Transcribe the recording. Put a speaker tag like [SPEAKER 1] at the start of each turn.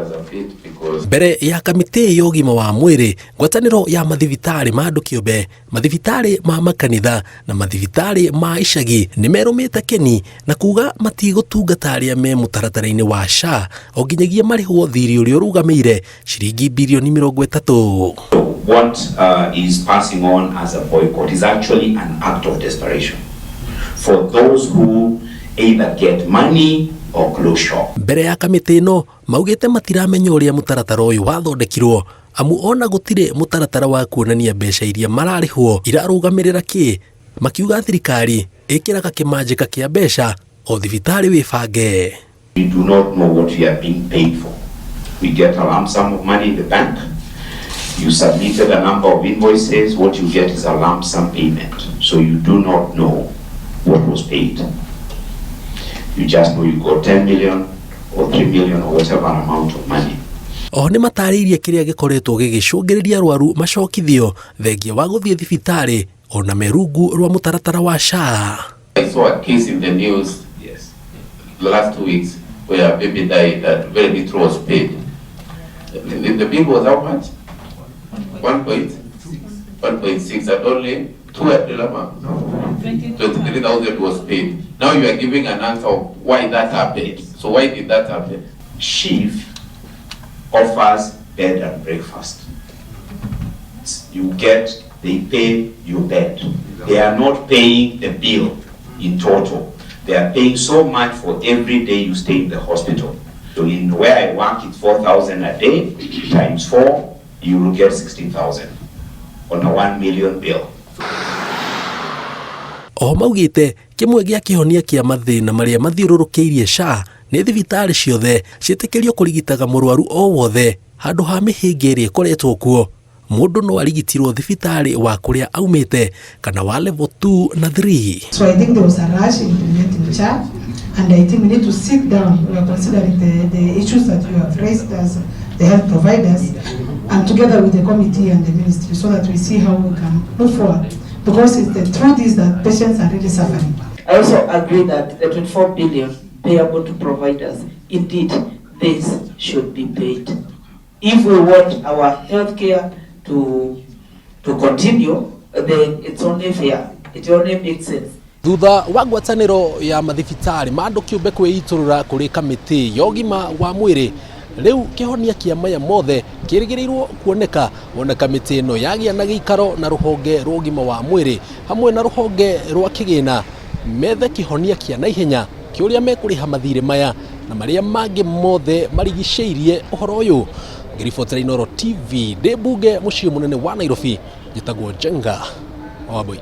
[SPEAKER 1] us a bit because
[SPEAKER 2] Mbere ya kamĩtĩ ya ũgima wa mwĩrĩ, ngwatanĩro ya mathibitarĩ ma andũ kĩũmbe, mathibitarĩ ma makanitha na mathibitarĩ ma icagi nĩ merũmĩte kĩni na kuga matigũtungata arĩa me mũtaratara-inĩ wa SHA o nginyagia marĩhwo thirĩ ũrĩa ũrũgamĩire ciringi birioni 30.
[SPEAKER 3] What is passing on as a boycott is actually an act of desperation for those who either get money or close shop.
[SPEAKER 2] Mbere ya kamĩtĩ ĩno maugĩte matiramenya ũrĩa mũtaratara ũyũ wathondekirwo amu ona gũtirĩ mũtaratara wa kuonania mbeca iria mararĩhwo irarũgamĩrĩra kĩ, makiuga thirikari ĩkĩraga kĩmanjĩka kĩa mbeca o thibitarĩ wĩbange.
[SPEAKER 3] We do not know what we are being paid for. We get a lump sum of money in the bank. You submitted a number of invoices, what you get is a lump sum payment. So you do not know what was paid. You just know you got 10 million or 3 million or whatever amount of money.
[SPEAKER 2] Oho nĩ matarĩirie kĩrĩa gĩkoretwo gĩgĩcũngĩrĩria arwaru macokithio thengia wa gũthiĩ thibitarĩ ona me rungu rwa mũtaratara wa SHA.
[SPEAKER 1] I saw a case in the news the last 2 weeks where a baby died and very little was paid. The bill was how much? 1.1.6 and only two 23,000 was paid. Now you are giving an answer of why that happened. So why did that happen?
[SPEAKER 3] SHIF offers bed and breakfast. You get, they pay your bed. They are not paying the bill in total. They are paying so much for every day you stay in the hospital. So in where I work, it's 4,000 a day, times 4, you will get 16,000 on a 1 million bill.
[SPEAKER 2] Oho maugĩte kĩmwe gĩa kĩhonia kĩa mathĩna marĩa mathiũrũrũkĩirie SHA nĩ thibitarĩ ciothe ciĩtĩkĩrio kũrigitaga mũrwaru o wothe handũ ha mĩhĩnga ĩrĩa ĩkoretwo kuo, mũndũ no arigitirwo thibitarĩ wa kũrĩa aumĩte kana wa level 2 na 3.
[SPEAKER 4] So I think there was a rush in implementing SHA, and I think we need to sit down. We are considering the issues that you have raised as the health providers, and together with the committee and the ministry, so that we see how we can move forward. Because the truth is that patients are really suffering.
[SPEAKER 5] I also agree that the 24 billion payable to providers, indeed, this should be paid. If we want our healthcare to continue, then it's only fair. It only makes sense.
[SPEAKER 2] Thutha wa ngwatanĩro ya mathibitarĩ ma andũ kĩũmbe kwĩitũrũra kũrĩ kamĩtĩ ya ũgima wa mwĩrĩ, rĩu kĩhonia kĩa maya mothe kĩrĩgĩrĩirwo kuoneka wona kamĩtĩ ĩno yagĩa na gĩikaro na rũhonge rwa ũgima wa mwĩrĩ hamwe na rũhonge rwa kĩgĩna methe kĩhonia kĩa naihenya kĩa ũrĩa mekũrĩha mathirĩ maya na marĩa mangĩ mothe marigicĩirie ũhoro ũyũ. Ngĩribotera Inooro TV ndĩ mbunge mũciĩ mũnene wa Nairobi, njĩtagwo Njenga Wambui.